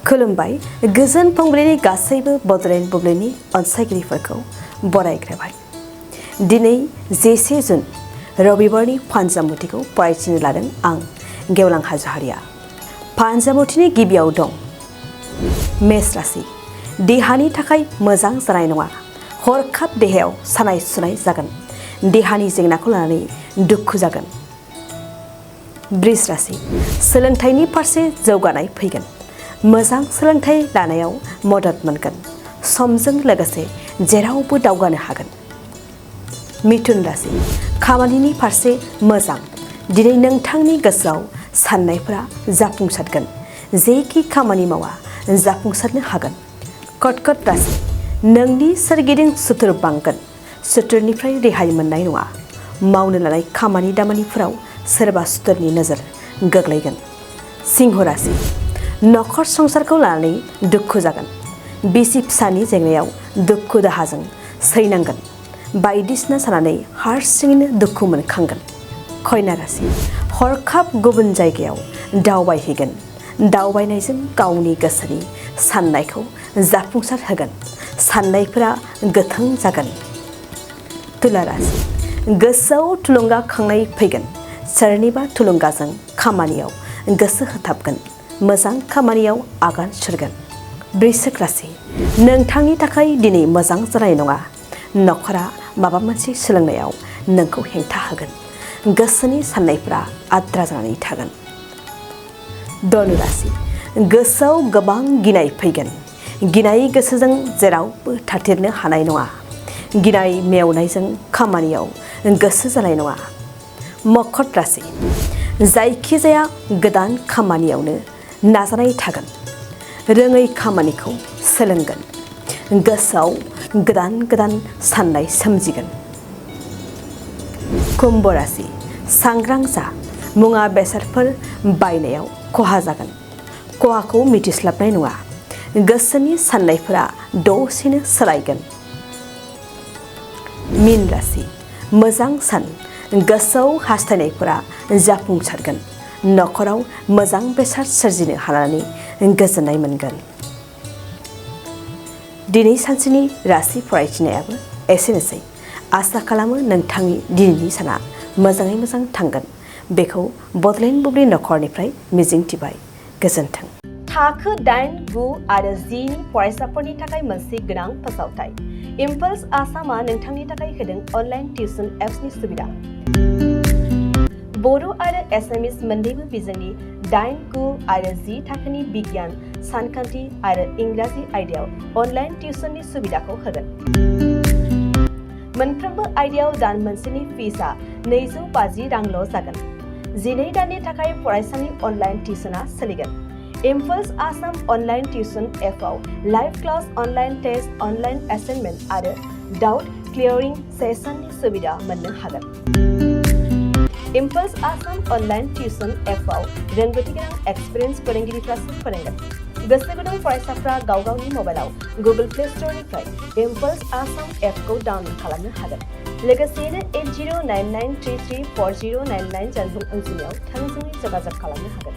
खुलुमबाय गोजोन फुंबिलिनि गासैबो बड'लेण्ड बुब्लिनि अनसायगिरिफोरखौ बरायग्रोबाय। दिनै 10 जुन रबिबारनि फानजामुथिखौ फरायथिनो लादों आं गेवलां हाज'हारिया। फानजामुथिनि गिबियाव दं मेष राशि। देहानि थाखाय मोजां जानाय नङा। हरखाब देहायाव सानाय सुनाय जागोन। देहानि जेंनाखौ लानानै दुखु जागोन। बृष राशि। सोलोंथाइनि फारसे जौगानाय फैगोन। मोजां सोलोंथाइ लानायाव मदद मोनगोन। समजों लोगोसे जेरावबो दावगानो हागोन। मिथुन राशि। खामानिनि फारसे मोजां। दिनै नोंथांनि गोसोआव साननायफोरा जाफुंसारगोन। जेखि खामानि मावा जाफुंसारनो हागोन। कर्कट राशि। नोंनि सोरगिदिं सुथुर बांगोन। सुथुरनिफ्राय रेहाय मोननाय नङा। मावनो लानाय खामानि दामानिफोराव सोरबा सुथुरनि नोजोर गोग्लैगोन। सिंह राशि। नखर संसारखौ लानानै दुखु जागोन। बिसि फिसानि जेंनायाव दुखु दाहाजों सैनांगोन। बायदिसिना सानानै हारसिङैनो दुखु मोनखांगोन। कन्या राशि। हरखाब गुबुन जायगायाव दावबायहैगोन। दावबायनायजों गावनि गोसोनि साननायखौ जाफुंसार होगोन। साननायफोरा गोथों जागोन। तुला राशि। गोसोआव थुलुंगाखांनाय फैगोन। सोरनिबा थुलुंगाजों खामानियाव गोसो होथाबगोन। मोजां खामानियाव आगान सुरगोन। वृश्चिक राशि। नोंथांनि थाखाय दिनै मोजां जानाय नङा। नखरा माबा मोनसे सोलोंनायाव नोंखौ हेंथा होगोन। गोसोनि साननायफोरा आद्रा जानानै थागोन। धनु राशि। गोसोआव गोबां गिनाय फैगोन। गिनाय गोसोजों जेरावबो थाथेरनो हानाय नङा। गिनाय मेवनायजों खामानियाव गोसो जानाय नङा। मकर राशि। जायखिजाया गोदान खामानियावनो नाजानाय थागोन। रोङै खामानिखौ सोलोंगोन। गोसोआव गोदान गोदान साननाय सोमजिगोन। कुम्भ राशि। सांग्रां जा। मुवा बेसादफोर बायनायाव खहा जागोन। खहाखौ मिथिस्लाबनाय नङा। गोसोनि साननायफोरा दसेनो सोलायगोन। मीन राशि। मोजां सान। गोसोआव हास्थायनायफोरा जाफुंसारगोन। नखराव मोजां बेसाद सोरजिनो हानानै गोजोननाय मोनगोन। दिनै सानसेनि राशि फरायथिनायाबो एसेनोसै। आसा खालामो नोंथांनि दिनैनि साना मोजाङै मोजां थांगोन। बेखौ बड'लेण्ड बुब्लि नखरनिफ्राय मिजिंथिबाय। गोजोन्थों। थाखो 8, 9 आरो 10 नि फरायसाफोरनि थाखाय मोनसे गोनां फोसावथाय। इम्पल्स आसामआ नोंथांनि थाखाय होदों अनलाइन टिउसन एप्सनि सुबिदा। बर' आरो एसामिस मोन्नैबो बिजोंनि 8, 9 आरो 10 थाखोनि बिगियान, सानखान्थि आरो इंराजि आयदायाव अनलाइन टिउसननि सुबिदाखौ होगोन। मोनफ्रोमबो आयदायाव दान मोनसेनि फिसआ 250 रांल' जागोन। 12 दाननि थाखाय फरायसानि अनलाइन टिउसनआ सोलिगोन। इम्पल्स आसाम अनलाइन टिउसन एपआव live class, online test, online assignment आरो डाउट क्लियारिं सेसननि सुबिदा मोननो हागोन। इम्पल्स आसाम अनलाइन टिउसन एपआव रोंगौथि गोनां एक्सपिरियेन्स फोरोंगिरिफ्रासो फोरोंगोन। गोसो गुदुं फरायसाफ्रा गाव गावनि मबाइलाव गुगोल प्ले स्ट'रनिफ्राय इम्पल्स आसाम एपखौ डाउनल'ड खालामनो हागोन। लोगोसेयैनो 8099334099 जानबुं अनजिमायाव थोंजोङै जगाजग खालामनो हागोन।